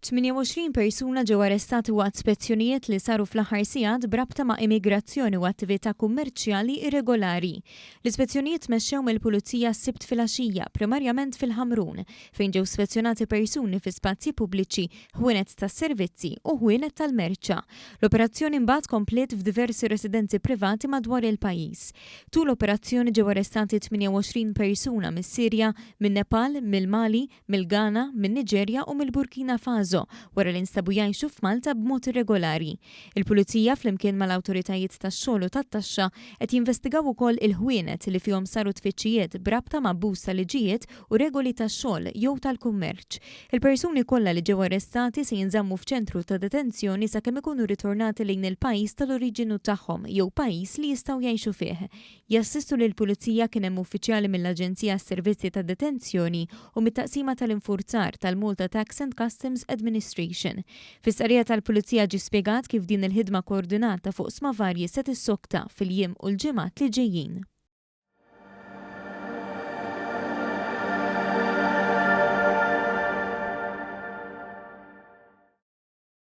28 persuna ġew arrestati waqt spezzjonijiet li saru fl-aħħar sigħat b'rabta ma' immigrazzjoni u attività kummerċjali irregolari. L-ispezzjonijiet tmexxew mill-Pulizija s-Sibt filgħaxija, primarjament fil-Ħamrun, fejn ġew spezzjonati persuni fi spazji pubbliċi, ħwienet tas-servizzi u ħwienet tal-merċa. L-operazzjoni mbagħad kompliet f'diversi residenzi privati madwar il-pajjiż. Tul l-operazzjoni ġew arrestati 28 persuna mis-Sirja, min-Nepal, mill-Mali, mill-Ghana, min-Niġerja u mill-Burkina Faso wara li nstabu jgħixu f'Malta b'mod irregolari. Il-Pulizija flimkien mal-awtoritajiet tax-xogħol u tat-taxxa qed jinvestigaw ukoll il-ħwienet li fihom saru tfittxijiet b'rabta ma' abbuż ta' liġijiet u regoli tax-xogħol jew tal-kummerċ. Il-persuni kollha li ġew arrestati se jinżammu f'ċentru ta' detenzjoni sakemm ikunu rritornati lejn il-pajjiż tal-oriġinu tagħhom jew pajjiż li jistgħu jgħixu fih. Jassistu lill-Pulizija kien hemm uffiċjali mill-Aġenzija għas-Servizzi ta' Detenzjoni u mit-Taqsima tal-Infurzar tal-Malta Tax and Customs Administration. Fi stqarrija tal-Pulizija ġie spjegat kif din il-ħidma koordinata fuq oqsma varji se tissokta fil-jiem u l-ġimgħat li ġejjin.